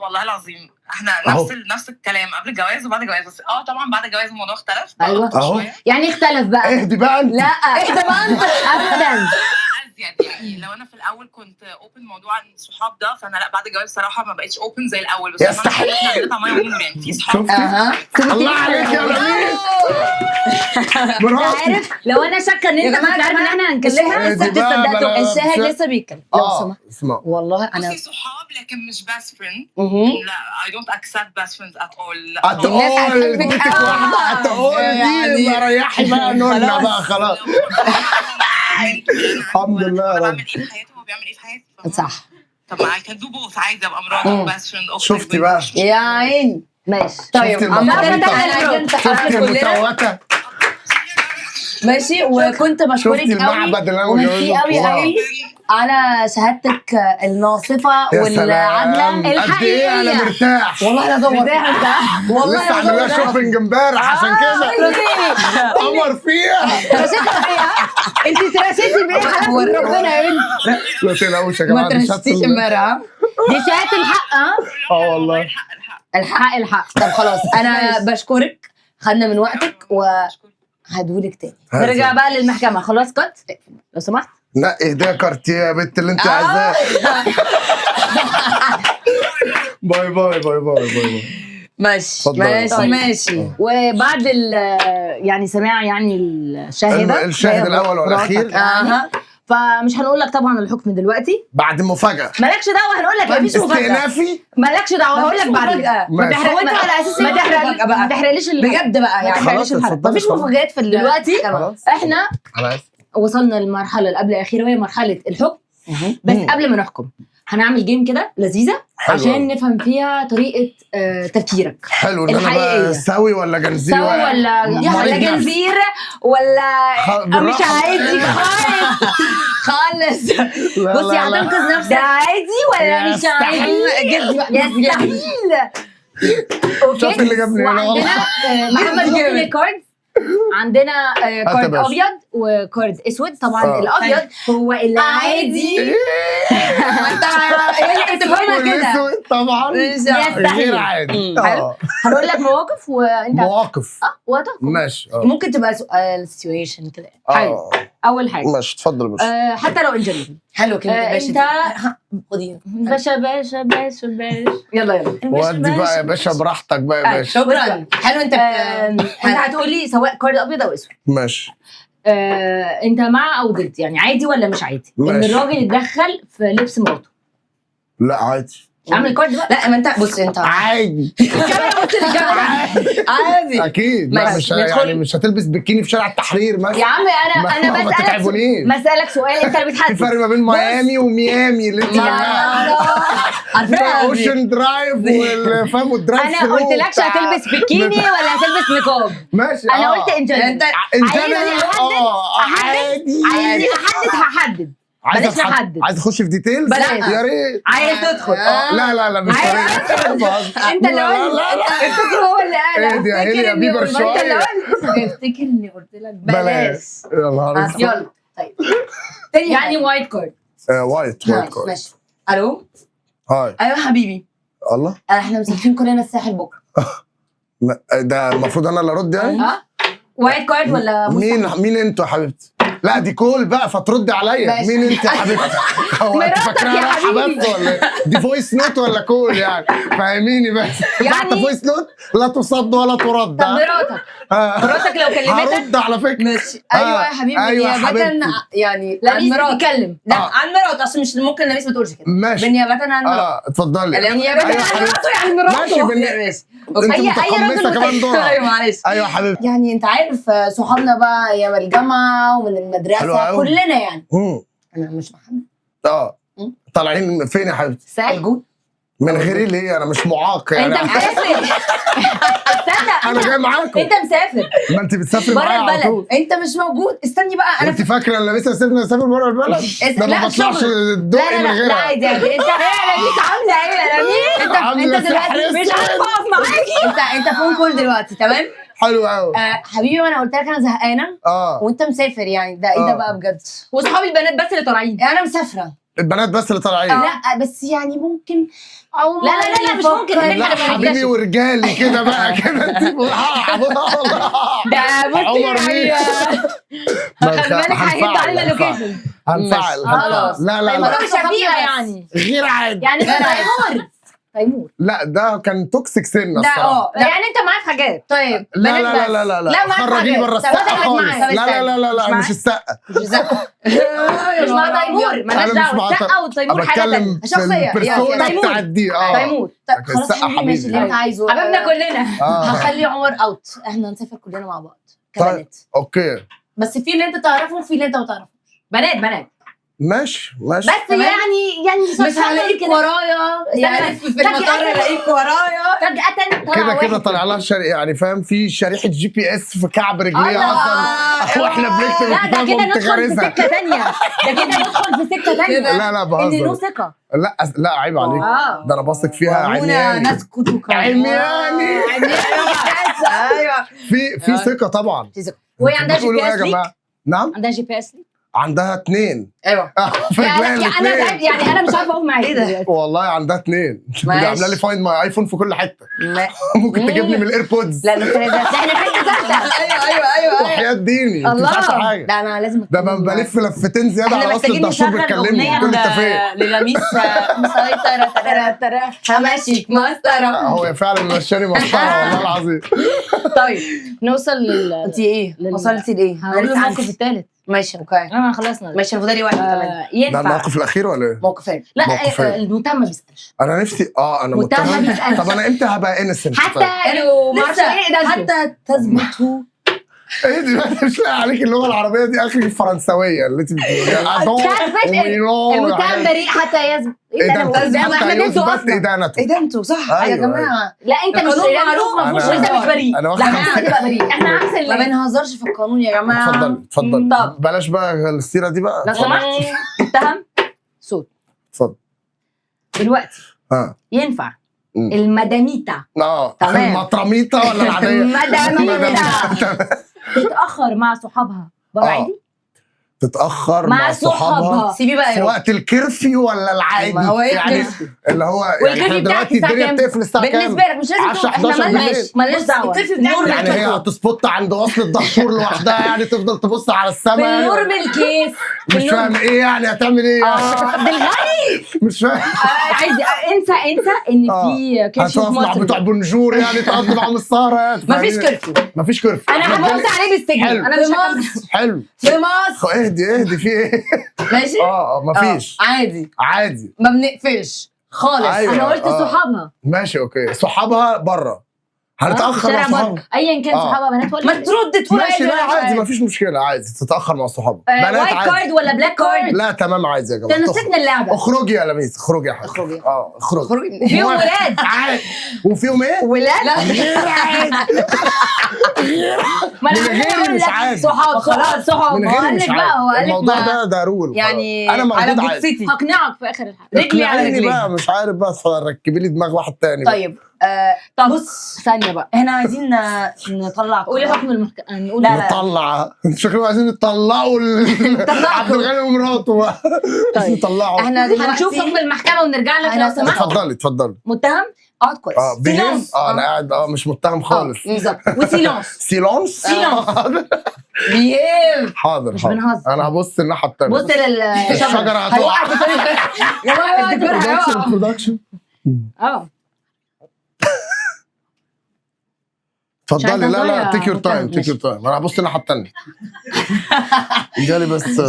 والله العظيم احنا أهو. نفس الكلام قبل الجواز وبعد الجواز، بس طبعا بعد الجواز الموضوع اختلف. أيوة. أهو. شوية. يعني اختلف بقى. اهدي بقى انت. لا اهدى بقى انت ابدا. ازيد يعني لو انا في الاول كنت open موضوع الصحاب ده، فانا لا بعد الجواز صراحة ما بقتش open زي الاول. بس يستحيل. احنا عندنا طعميه ونور يعني في صحاب. شفتي؟ اها. الله عليك يا لميس، مراتي. عارف لو انا شاكه ان يا انت جماعة، كنت عارف ان احنا هنكلمها اهدي كنت بقى، صدقته. بلا- الشاهد لسه بيتكلم لو سمحت. اسمع. والله انا بصي صحاب لكن مش best friend. مهم. لا I don't accept best friends at all. at الناس all هتحبك اديتك أوي. واحدة at all دي يعني- بقى، ريحي بقى نورنا بقى خلاص. الحمد لله يا انا رب. بعمل ايه في حياته وهو بيعمل ايه في حياتي، فاهمة؟ صح. طب ما I can do both، عايزه ابقى مراته best friend. شفتي بقى؟ يا عيني. ماشي. طيب شفتي عامة المطرطة؟ انا عايزة شفتي نتعرف كلنا. المتوتة؟ ماشي، وكنت بشكرك شفتي قوي المعبد اللي انا وميرسي متجوزة؟ قوي wow. قوي على شهادتك الناصفة يا والعادلة سلام، قد ايه انا الحقيقية. مرتاح. والله لا ادور، والله لسه لا عامل لها ادور. shopping امبارح عشان كده قمر فيها. ترشيتي فيها انت، ترشيتي بايه؟ حلفتي ربنا يا بنتي. لا تقلقوش يا ما جماعة، دي شهادة ترشتيش امبارح ها؟ دي شهادة الحق. ها والله. الحق الحق. الحق الحق. طب خلاص انا بشكرك، خدنا من وقتك وهدولك تاني. نرجع بقى للمحكمة خلاص. cut لو سمحت. نقي هديه كارتيه يا بنت اللي انت عايزاه. bye bye bye bye bye. ماشي اتفضل. ماشي طيب. ماشي. وبعد يعني سماع يعني الشاهده الشاهد الاول والاخير. اها. فمش هنقول لك طبعا الحكم دلوقتي. بعد مفاجاة. مالكش دعوه، هنقول لك مفيش مفاجاة. استئنافي. مالكش دعوه، هقول لك بعدين. مفاجأة. ما ماشي. تحرق. هو انت على اساس ما ايه تحرق، مفاجأة بقى؟ ما تحرقليش بجد بقى ما يعني. تحرقليش خلاص، الحلقة. اتفضلي، مفيش خلاص. مفاجآت في دلوقتي. خلاص. احنا انا اسف. وصلنا للمرحلة اللي قبل الاخيرة وهي مرحلة الحكم. بس مم. قبل ما نحكم هنعمل game كده لذيذة حلو عشان أوي. نفهم فيها طريقه تفكيرك حلو ان انا الحقيقية. بقى سوي ولا جنزير سوا ولا مريض ولا نفسي. جنزير ولا مش بالراحة. عادي خالص خالص. لا، بصي لا، لا. هتنقذ نفسك. ده عادي ولا مش عادي؟ جد بقى. يستحيل. okay. شوف اللي جابني هنا وعندنا والله. محمد ممكن جامد. ال card. عندنا هات يا card باشا. ابيض و card اسود طبعا. الابيض هو العادي. ما انت يعني تفهمها كده. والأسود طبعا يستحيل. غير عادي. هنقول لك مواقف وانت مواقف. وهتحكم. ماشي. ممكن تبقى سؤال situation كده. حلو. اول حاجة. ماشي اتفضل يا باشا. حتى لو in general. حلو كلمة الباشا انت دي. خدي باشا باشا باشا باشا. يلا يلا. ودي بقى يا باشا براحتك بقى يا باشا. شكرا. حلو انت انت هتقولي سواء card ابيض او اسود. ماشي. انت مع او ضد، يعني عادي ولا مش عادي ان ماشي. الراجل يتدخل في لبس مراته؟ لا عادي. اعمل card بقى. لا ما انت بص انت عادي. بص الكاميرا عادي. اكيد. لا ماشي. مش يعني مش هتلبس بكيني في شارع التحرير مثلا. يا عم انا انا ما بسالك تتعبونيش. بسالك سؤال انت اللي في بتحدد. فرق ما بين ميامي وميامي اللي انت جنبها. عارفاها دي. Ocean Drive والفهم وال drive انا قلت لكش هتلبس بكيني ولا هتلبس نقاب. ماشي. انا قلت in general. انت in عايزني general. أحدد؟ عادي. عايزني احدد هحدد. عايز بلاش نحدد. عايز اخش في details. بلاش. يا ريت. عايز تدخل. لا لا لا مش عايز طريقة. انت اللي لا، قلت. لا، لا. افتكر هو اللي قال. ايه دي يا هيلي يا بيبر انت اللي شوية. قلت. افتكر اني قلت لك بلاش. يا نهار اسود. يلا طيب تاني يعني white card. white white card. ماشي. الو. hi. ايوه حبيبي. الله. احنا مسافرين كلنا الساحل بكره. ده المفروض انا اللي ارد يعني؟ ها white card ولا مين انتوا يا حبيبتي؟ لا دي call بقى فترد عليا. ماشي. مين انت يا حبيبتي؟ هو انت مراتك فاكراها يا رايحة حبيبي. بس ولا إيه؟ دي voice note ولا call يعني؟ فاهميني بس. يعني- بعت voice note لا تصد ولا ترد. طب مراتك، مراتك لو كلمتك. هرد على فكرة. ماشي. ايوه يا حبيبي. أيوة يا نيابة حبيبتي. يعني لا عن لميس مراتي. بتتكلم. لا آه. عن مراتي عشان مش ممكن لميس ما تقولش كده. ماشي. بالنيابة عن مراتي. اتفضلي. بالنيابة أيوة عن حبيبتي. مراته يعني مراته. ماشي ماشي. انت أي راجل متقمصه كمان دورها. ايوه معلش. ايوه حبيبتي. يعني انت عارف صحابنا بقى يا من الجامعة ومن حلو المدرسة أوي. كلنا يعني. مم. انا مش محمد. طالعين فين يا حبيبتي؟ ساحل. من غيري ليه؟ انا مش معاق يعني. انت مسافر. استنى، انا جاي معاكم. انت مسافر ما انت بتسافري بره معايا على البلد. طول. انت مش موجود. استني بقى انا انت فاكره ان لسه سيبنا نسافر بره البلد؟ ده ما لا، بطلعش شغل. الدقي لا من لا لا, لا غيرها. عادي عادي. انت لميس عامله ايه يا لميس؟ انت عاملة انت دلوقتي سحر مش عارفه اقف معاكي. انت phone call دلوقتي، تمام؟ حلو قوي. حبيبي، وانا قلت لك انا زهقانه وانت مسافر، يعني ده ايه ده بقى بجد؟ وصحابي البنات بس اللي طالعين. انا مسافرة. البنات بس اللي طالعين. لا بس يعني ممكن. لا لا لا، لا مش ممكن. لا حبيبي ورجالي كده بقى كده انت. ده بصي عمر مين؟ يعني خلي بالك هيهد علينا ال location. هنفعل. خلاص. لا لا لا مش شفيقه يعني. غير عادي يعني انت تيمور. تيمور لا ده كان toxic سنة ده الصراحة. لا. يعني انت معاه في حاجات. طيب لا لا لا لا لا لا معاك خرجيني حاجات. بره طب السقه أنا خالص. معاك. لا لا لا لا لا مش السقه. مش مع تيمور، مالناش أنا مش دعوه. مع السقه والتيمور حاجة ثانية. بتكلم في شخصية. ال persona تيمور. بتاعت دي. تيمور. طب خلاص السقا حبيبي، ماشي اللي حبيبي. انت عايزه. حبيبنا كلنا. هخلي عمر out، احنا هنسافر كلنا مع بعض كبنات. okay بس في اللي انت تعرفه وفي اللي انت ما تعرفه. بنات بنات ماشي ماشي. بس يعني مش هلاقيك ورايا يعني في المطار الاقيك ورايا فجأة كده كده طالع لها يعني فاهم، في شريحة GPS في كعب رجليها اصلا واحنا بنكتب. لا ده كده ندخل في سكة ثانية. ده كده ندخل في سكة ثانية. لا لا ان بهزر. له ثقة. لا لا عيب عليك، ده انا بثق فيها عمياني. نسكت عمياني. ايوه في ثقة طبعا. في ثقة. وهي عندها G بتقولوا P ايه يا S ليك؟ جماعة؟ نعم عندها GPS ليك؟ عندها 2. ايوه في رجليها يعني انا الاثنين. يعني انا مش عارفه اقف معاك. ايه ده؟ والله عندها 2. ده عامله لي find my iPhone في كل حتة. ممكن تجيبني من ال AirPods. لا لا ده احنا في حتة ثالثة. ايوه ايوه ايوه. وحياة ديني انت مش عارفه حاجة. لا انا لازم. ده بلف لفتين زيادة احنا على وصل محتاجين الدهشور نشغل بتكلمني اغنية بتقول انت فين؟ للميس مسيطرة ترى ترى همشيك مسطرة. هو فعلا مشاني مسطرة والله العظيم. طيب نوصل لل انت ايه؟ وصلتي لايه؟ هقول الموقف الثالث. ماشي okay. انا خلصنا. ماشي انا فاضل واحد كمان. ده ينفع الموقف الاخير ولا ايه؟ موقفين. لا موقفين. المتهم ما بيسالش. انا نفسي انا متهم ما متهم. بيسالش. طب انا امتى هبقى innocent؟ حتى لو ما اعرفش ايه ده حتى تثبته. ايه دلوقتي مش لاقي عليك اللغة العربية دي، اخر الفرنساويه اللي انت بتقوليها. المتهم بريء حتى يثبت. ايه ده؟ ده حتى احنا ضده يثبت اصلا. ادانته. ادانته صح يا أيوة، جماعة. لا انت مش القانون معروف، ما فيهوش أنا- انت مش بريء. انا واخد لا احنا هنبقى بريء، احنا عكس ما بنهزرش في القانون يا جماعة. اتفضل اتفضل. طب. بلاش بقى السيرة دي بقى. لو سمحت متهم صوت. اتفضل. دلوقتي ينفع المداميتا تمام. المطرميطه ولا العادية؟ المداميتا تتاخر مع صحابها بره عادي؟ تتاخر مع صحابها سيبي بقى في يا وقت ال curfew ولا العادي؟ ما هو ايه يعني ال curfew؟ اللي هو يعني وال curfew احنا بتاعك دلوقتي الساعة الدنيا كام؟ بتقفل الساعة كام؟ بالنسبة لك مش لازم 10 تقول احنا 11 مالناش بالليل. مالناش دعوه. ال curfew بتاعك يعني هي هت spot عند وصل الدهشور لوحدها، يعني تفضل تبص على السما في يعني. ال normal case. مش فاهم ايه يعني هتعمل ايه يعني؟ عبد الغني مش فاهم. عايز انسى انسى ان في curfew في هتقف مع مصر. بتوع بونجور يعني تقضي معاهم السهرة يعني. مفيش curfew. مفيش curfew. انا هموت عليه بالسجن. حلو. انا مش هكمل. حلو. في مصر. اهدي اهدي في ايه؟ ماشي. مفيش. عادي عادي ما بنقفلش خالص. أيوة. انا قلت صحابها. ماشي okay. صحابها بره هنتاخر مع شارع صحابها. بره ايا كان صحابها بنات ولا ما ترد تقول ماشي. لا ولا مش عادي مفيش مشكلة، عادي تتاخر مع صحابها. بنات white عادي. card ولا black card؟ لا تمام عادي يا جماعة. ده نسيتنا اللعبة. اخرجي يا لميس، اخرجي يا حبيبتي. اخرجي. اخرجي. اخرجي. فيهم ولاد. عادي. وفيهم ايه؟ ولاد. غير عادي. ما انا من عمالة غيري أقول مش لك عادي. صحاب صحاب صحاب. من ما هو غيري قال مش لك بقى، هو عادي. قال لك الموضوع ما- ده rule. يعني انا على موجود عادي. جثتي. هقنعك في اخر الحلقة. رجلي على اقنعيني رجلي. بقى مش عارف بقى ركبي لي دماغ واحد تاني بقى. طيب طب بص ثانية بقى. احنا عايزين نطلع قولي حكم المحكمة. نقول لا، لا. نطلع شكلهم عايزين يطلعوا عبد الغني ومراته بقى. طيب. يطلعوا. احنا دلوقتي هنشوف حكم المحكمة ونرجع لك أنا لو سمحت. اتفضلي اتفضلي. متهم اقعد كويس. behave. انا قاعد مش متهم خالص. بالظبط. و silence. silence. silence. behave. حاضر مش حاضر. بنهزر. انا هبص الناحية الثانية. بص للشجره. الشجرة هتقع. يا جماعة الديكور production هيقع. production. اتفضلي. لا لا take your time take your time. انا هبص الناحية الثانية. جالي بس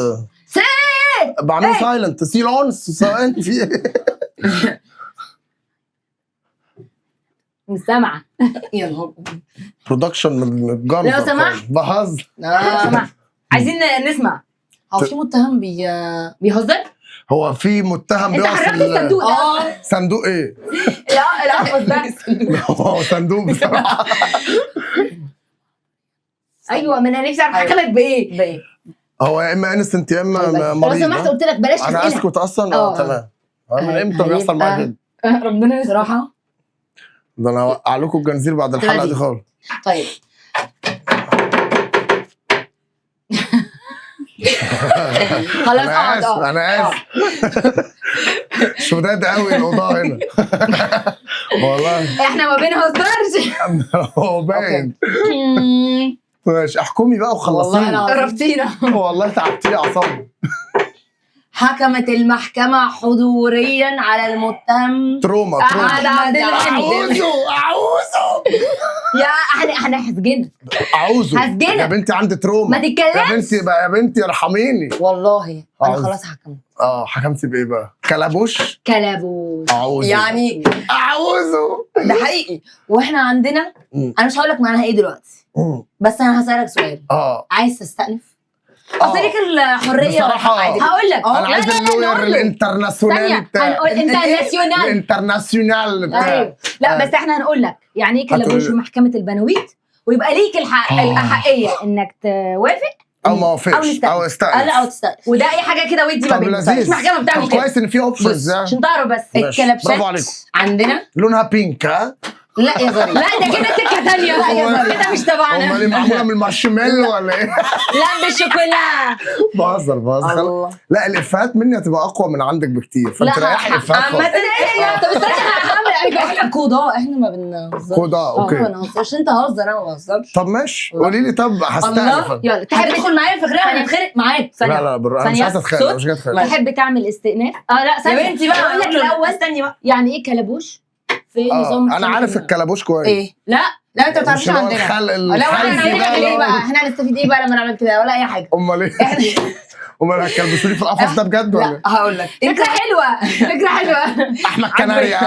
بعمل silent silence في ايه؟ مش سامعه. يا نهار. production من الجنزر. لو سمحت. بهزر. لو سمحت عايزين نسمع. هو في متهم بيهزر؟ هو في متهم انت بيقف حركت الصندوق ده. صندوق ايه؟ لا القفص ده. هو صندوق بصراحة. ايوه، ما انا نفسي اعرف حكمت بايه. بايه؟ هو يا اما innocent يا اما لو مريض. سمحت قلت لك بلاش انا اسئلة. اسكت اصلا. تمام. من امتى بيحصل معايا كده؟ ربنا يستر. بصراحة ده انا هوقع لكم الجنزير بعد الحلقة دي خالص. طيب خلاص انا اقعد. اسف، انا اسف. شداد قوي الاوضاع هنا والله. احنا ما بنهزرش. هو باين. ماشي، احكمي بقى وخلصيني. قربتينا. والله تعبتيلي اعصابي. حكمت المحكمة حضوريا على المتهم trauma trauma. أحمد عبد الغني. اعوذه اعوذه يا احنا هسجنك. اعوذه هسجنك. يا بنتي، عندي trauma. ما تتكلمش. يا بنتي بقى، يا بنتي ارحميني. والله انا خلاص حكمت. حكمتي بايه بقى؟ كلبوش؟ كلبوش. اعوذه يعني اعوذه. ده حقيقي. واحنا عندنا، انا مش هقول لك معناها ايه دلوقتي، بس انا هسألك سؤال. عايز تستأنف؟ اصل ليك الحرية. بصراحة هقول لك. انا عايز ال lawyer ال international بتاع. هنقول international. ال international بتاع. ايوه. لا بس احنا هنقول لك يعني ايه كلبوش في محكمة البناويت، ويبقى ليك الاحقيه انك توافق او ما وافقش او استأنف. لا او تستأنف. وده اي حاجة كده ودي ما بيننا. مش محكمة بتعمل كده. كويس ان في options عشان تعرف بس. الكلبشات عندنا لونها pink. ها؟ لا يا ظريف. لا ده كده سكة ثانية. لا يا ظريف كده مش تبعنا. امال معمولة من المارشميلو ولا ايه؟ لا بالشوكولا. بهزر بهزر. لا الافيهات مني هتبقى اقوى من عندك بكتير، فانت ريحي افيهات خالص. طب استنى هعمل. احنا قضاء، احنا ما بنهزرش. قضاء okay. ما بنهزرش. انت هزر انا ما بهزرش. طب ماشي قولي لي. طب هستأنف. يلا تحب تدخل معايا في خناقه؟ انا هتخانق معاك. لا لا انا مش عايزه اتخانق، مش عايزه اتخانق. تحب تعمل استئناف؟ لا ثانية يا بنتي بقى. اقول لك الاول. استني بقى. يعني ايه كلبوش في نظام؟ انا عارف الكلبوش كويس. ايه؟ لا لا انت ما تعرفش عندنا. لا احنا هنعمل ايه بقى؟ احنا هنستفيد ايه بقى لما نعمل كده؟ ولا اي حاجة. امال ايه؟ امال هتكلبسوني في القفص ده بجد ولا؟ لا هقول لك. فكرة حلوة، فكرة حلوة. احمد كناريا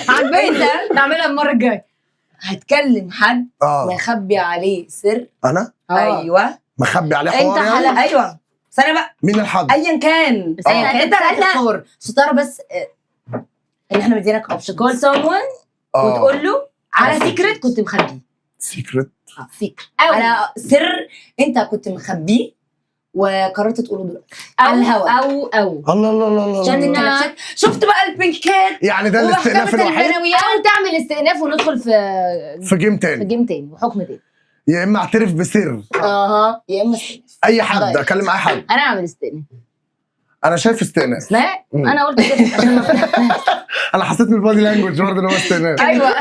عجباني، نعملها المرة الجاية. هتكلم حد مخبي عليه سر. انا؟ ايوه مخبي عليه حوار انت يعني؟ ايوه. استنى بقى. مين الحد؟ ايا كان. انت هتختار. ستارة بس ان احنا مدينك option. call someone وتقول له على secret كنت مخبيه. secret؟ secret على سر انت كنت مخبيه وقررت تقوله دلوقتي على الهوا. او او الله الله الله الله. عشان الكلبشات. شفت بقى البنكات يعني ده الاستئناف الوحيد؟ او تعمل استئناف وندخل في game تاني. في game تاني وحكم تاني. يا اما اعترف بسر. يا اما استئناف. اي حد اكلم اي حد. انا اعمل استئناف. انا شايف استئناف. لا انا قلت كده عشان انا حسيت من ال body language برضه ان هو استئناف. ايوه.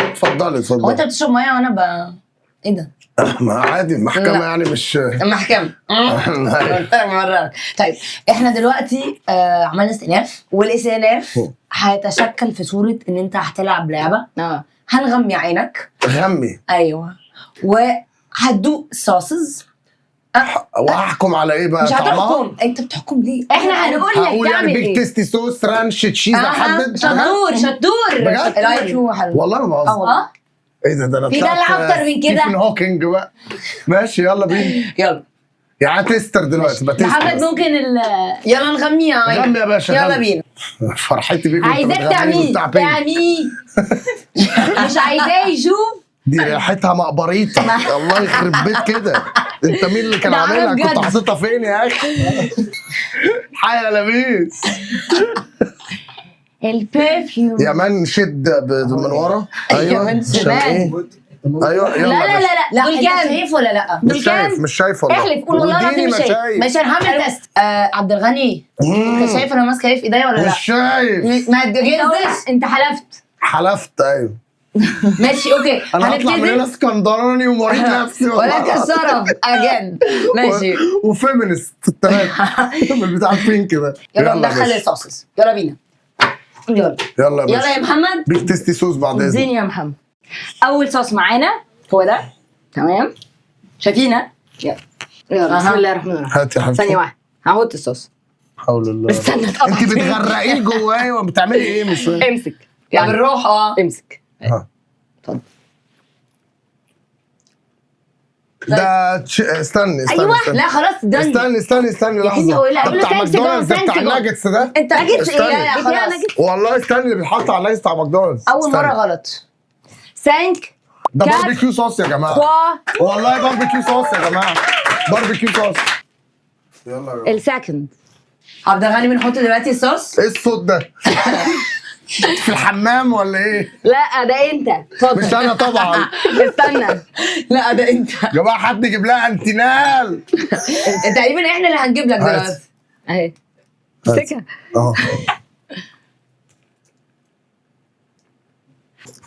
اتفضلي اتفضلي. هو انت بتشرب مية وانا ايه ده؟ ما عادي المحكمة يعني مش المحكمة. طيب احنا دلوقتي عملنا استئناف، والاستئناف هيتشكل في صوره ان انت هتلعب لعبه. هنغمي عينك. غمي. ايوه. وهتدوق sauces. وهحكم على ايه بقى؟ مش هتحكم. انت بتحكم ليه؟ احنا هنقول لك تعمل يعني ايه. Big Tasty sauce ranch cheese. احدد. شطور شطور بجد؟ ال IQ حلو والله ما بهزر. ايه ده؟ ده انا في دلع اكتر من كده. ستيفن هوكينج بقى. ماشي يلا بينا. يلا يعني tester دلوقتي بقى. tester محمد ممكن يلا نغمي يا عيني. غمي يا باشا. يلا بينا. فرحتي بيك. عايزاك تعميه تعميه. مش عايزاه يشوف. دي ريحتها مقبريطه. الله يخرب بيت كده. انت مين اللي كان عاملها؟ كنت حاططها فين يا اخي؟ حي يا لميس. ال perfume يا man شد من ورا. ايوه ايوه يلا. لا لا لا لا دول كام؟ شايف ولا لا؟ مش شايف، مش شايف والله. احلف قول والله العظيم مش شايف. ماشي انا هعمل test. عبد الغني انت شايف انا ماسكه ايه في ايديا ولا لا؟ مش شايف. ما تجهزش. انت حلفت. حلفت ايوه. ماشي okay. انا هطلع من هنا اسكندراني ومريض نفسي والله. ولك الشرف again. ماشي. و feminist الثلاثة من بتاع ال pink ده. يلا ندخل ال sauces. يلا بينا. يلا يلا يا باشا. يلا يا محمد. Big Tasty sauce بعد اذنك. اديني يا محمد. اول صوص معانا هو ده. تمام شايفينه؟ يلا يلا بسم الله الرحمن الرحيم. هات يا حبيبتي. ثانية واحدة هحط الصوص. حول الله. استنى اتقطع. انت بتغرقيه جوايا وبتعملي ايه؟ مش فاهم. امسك يا بالروح. امسك. اتفضل. ده استني استني. أيوة. استني. لا خلاص done. استني استني استني لحظة. ده بتاع ماكدونالدز، ده بتاع الناجتس ده. انت ناجتس ايه؟ خلاص. والله استني، اللي بيتحط على الناجتس بتاع ماكدونالدز. اول مرة غلط. 5 ده barbecue sauce يا جماعة. والله barbecue sauce يا جماعة، barbecue sauce. يلا يا ال second. عبد الغني بنحط دلوقتي الصوص. ايه الصوت ده؟ في الحمام ولا ايه؟ لا ده انت. اتفضل. مش انا طبعا. استنى. لا ده انت. يا جماعة حد يجيب لها انتينال. تقريبا احنا اللي هنجيب لك دلوقتي. اهي امسكها. اهو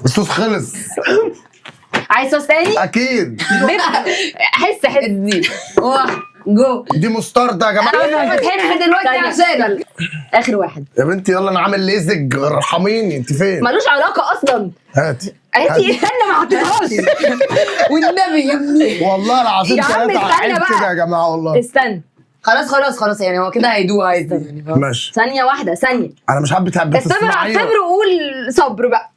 الصوص خلص. عايز صوص تاني؟ اكيد. حس حس دي واحد جو. دي مستردة يا جماعة. انا فاتحينها دلوقتي عشانك. اخر واحد يا بنتي يلا انا عامل ليزج، ارحميني. انت فين؟ ملوش علاقة اصلا. هاتي هاتي. استنى ما حطيتهاش. والنبي يا ابني. والله العظيم يا عم ثلاثة استنى عيب بقى. كده يا جماعة والله. استنى خلاص خلاص خلاص، يعني هو كده هيدوق عادي يعني. ماشي. ثانية واحدة، ثانية. انا مش حابب استمر على الصبر وقول صبر بقى.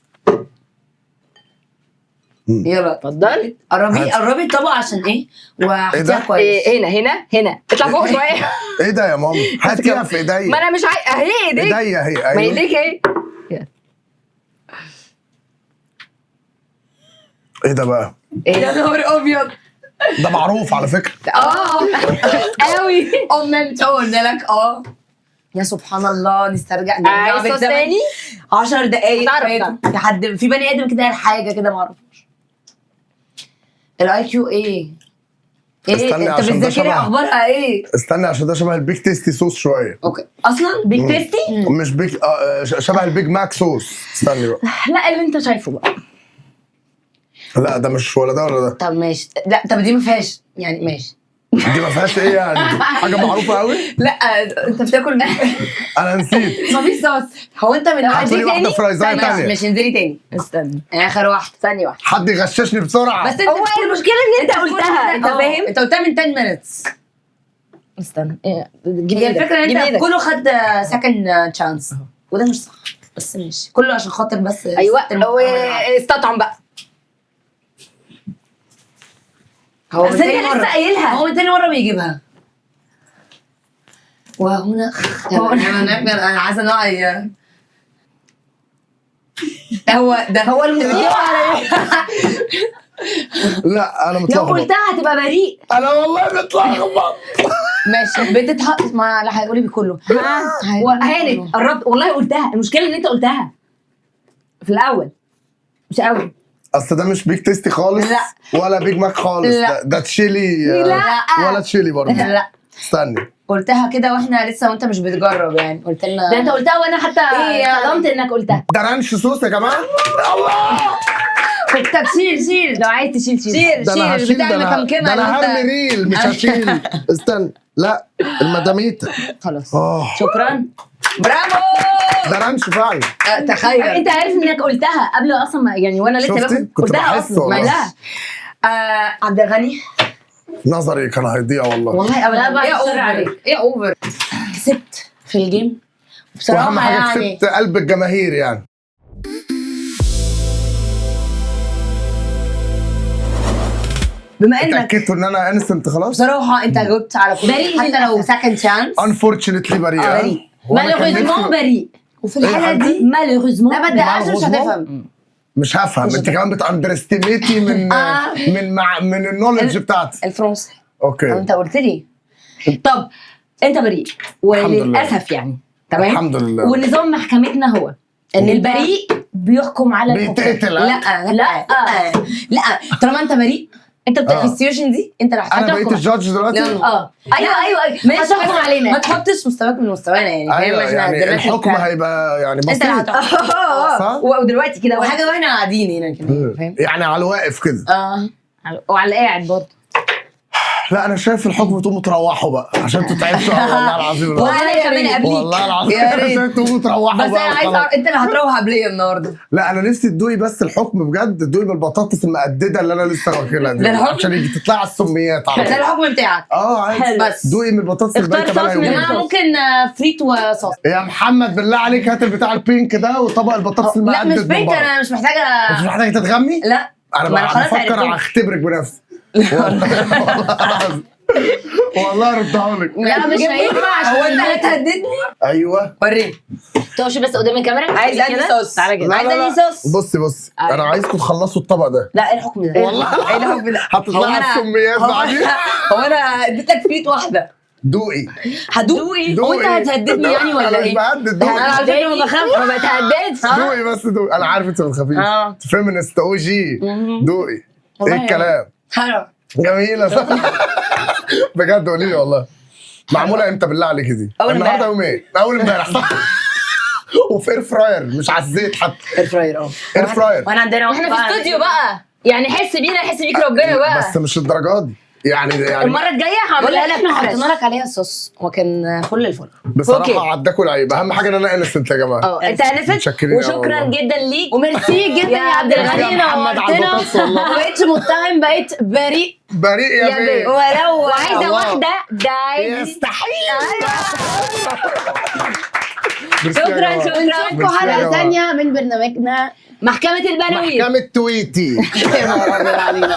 يلا اتفضل. قربي قربي الطبق عشان ايه وحطيها كويس. إيه هنا هنا هنا، اطلع فوق شوية. ايه ده يا ماما؟ هاتيها في ايديا. ما انا مش عايز. اهي ايديك. ايديا اهي. ايوه ما ايديك اهي. ايه ده بقى؟ يا نهار ابيض. ده معروف على فكرة. قوي. ام قلنا لك. يا سبحان الله. نسترجع عايز صوص تاني؟ 10 دقايق فاتوا. في حد، في بني ادم كده قال حاجة كده ما اعرفش. ال IQ ايه؟ ايه انت بتذاكري اخبارها ايه؟ استني عشان ده شبه ال Big Tasty sauce شوية. okay اصلا Big Tasty؟ مش Big، شبه ال Big Mac sauce. استني بقى. لا اللي انت شايفه بقى. لا ده مش ولا ده ولا ده. طب ماشي. لا طب دي ما فيهاش يعني. ماشي. دي ما فيهاش ايه يعني؟ حاجة معروفة قوي؟ لا انت بتاكل. انا نسيت. مفيش صوص. هو انت من هاتولي واحدة fries ايه تانية. ماشي انزلي تاني. استنى اخر واحدة. ثانية واحدة. حد يغششني بسرعة. بس انت هو المشكلة ان انت قلتها، انت فاهم؟ انت قلتها من 10 minutes. استنى. هي الفكرة ان انت كله خد second chance وده مش صح، بس ماشي كله عشان خاطر بس. ايوه استطعم بقى. هو بس انت لسه قايلها. هو من تاني مرة بيجيبها. وهنا انا عايزه نوع. هو ده هو المصيبة. لا انا متلخبط. لو قلتها هتبقى بريء. انا والله متلخبط. ماشي بتتحط ما لا هيقولي بكله. هانت قربت والله قلتها. المشكلة ان انت قلتها في الاول مش قوي. اصل ده مش Big Tasty خالص. لا ولا Big Mac خالص. لا ده تشيلي. لا ولا تشيلي برضه. لا استني قلتها كده واحنا لسه وانت مش بتجرب يعني. قلت لنا ده انت قلتها وانا حتى صدمت انك قلتها. ده ranch sauce يا جماعة. الله. طب شيل شيل لو عايز تشيل شيل شيل شيل البتاع المكمكمه. ده انا هرمي reel مش هشيل. استنى. لا المداميتا خلاص. شكرا. برافو. ده ranch فعلا. تخيل انت عارف انك قلتها قبل اصلا يعني وانا لسه باكل قلتها اصلا. لا عبد الغني نظري كان هيضيع والله. والله ابدا. ايه over عليك؟ ايه over. كسبت في ال game بصراحة. واهم حاجة يعني كسبت قلب الجماهير يعني. بما انك اتاكدتوا ان انا innocent خلاص؟ بصراحة انت جاوبت على كل حتى لو second chance. unfortunately بريء. بريء. malheureusement بريء. وفي الحالة دي malheureusement لا ما تدققش مش هتفهم. مش هفهم. انت كمان بت underestimate ي من من مع من ال knowledge بتاعتي الفرنسي. okay انت قلت لي. طب انت بريء وللاسف يعني. تمام الحمد لله. ونظام محكمتنا هو ان البريء بيحكم على بيتقتل. لا لا لا لا طالما انت بريء انت في ال situation دي انت اللي انا بقيت ال judge دلوقتي. ايوه ايوه ايوه هتحكم علينا. ما تحطش مستواك من مستوانا يعني. ايوه يعني الحكم هيبقى يعني بسيط. انت اللي هتحكم. ودلوقتي كده وحاجه واحنا قاعدين هنا كده فاهم يعني على الواقف كده وعلى القاعد برضه. لا انا شايف الحكم تقوموا تروحوا بقى عشان انتوا تعبتوا والله العظيم. والله كمان قبليك والله العظيم انا شايف تقوموا تروحوا بس انا عايز انت اللي هتروح قبليه النهارده. لا انا نفسي تدوقي بس الحكم بجد. تدوقي بالبطاطس المقدده اللي انا لسه واكلها دي عشان تطلع على السميات على طول. ده الحكم بتاعك. عادي بس دوقي من البطاطس البايته بقى. انا ممكن فريت وصوص. يا محمد بالله عليك هات البتاع ال pink ده وطبق البطاطس المقدد. لا مش pink. انا مش محتاجه. مش محتاجه تتغمي. لا انا بفكر اختبرك بنفسي. والله والله ردها لك. لا مش هينفع عشان هو انت هتهددني؟ ايوه وريني. تقفش بس قدام الكاميرا. عايز كده. انهي صوص؟ تعالى كده. لا، عايز لا، انهي لا. صوص؟ بصي بصي، انا عايزكم تخلصوا الطبق ده. لا ايه الحكم ده؟ والله ايه الحكم ده؟ هتطلعي على السميات بعدين. هو انا اديت لك فيت واحدة. دوقي. هدوق. دوقي. هو انت هتهددني يعني ولا انا مش ايه؟ بهدد. انا دوقي على فكرة ما بخافش. ما بتهددش. دوقي بس دوقي، انا عارف انت ما بتخافيش. feminist OG. دوقي. ايه الكلام؟ حلو. جميلة صح؟ بجد قولي لي والله، معمولة امتى بالله عليك دي؟ أول النهارده امبارح. يوم ايه؟ اول امبارح صح؟ وفي air fryer مش على الزيت حتى. air fryer اه. air fryer. وانا عندنا احنا في استوديو بقى، يعني حس بينا، حس بيك ربنا بقى. بس مش الدرجات دي يعني. المرة الجاية بقول هعملها لك لك احنا fresh. حطينا لك عليها صوص وكان فل الفل. بصراحة okay. عداكوا العيب، اهم حاجة ان انا innocent يا جماعة. اه انت innocent. متشكرين أوي وشكرا والله. جدا ليك وميرسي جدا يا عبد ميرسي يا الغني، محمد على نورتنا. البطاطس والله. ما بقتش متهم، بقيت بريء. بريء يا يا بيه. بيه. ولو وعايزه الله. واحدة دايدي. يستحيل. ميرسي يا شكرا جماعة. شكرا. ونشوفكم ميرسي يا حلقة جماعة. ثانية من برنامجنا محكمة البنوي. محكمة تويتي. يا نهار أبيض علينا.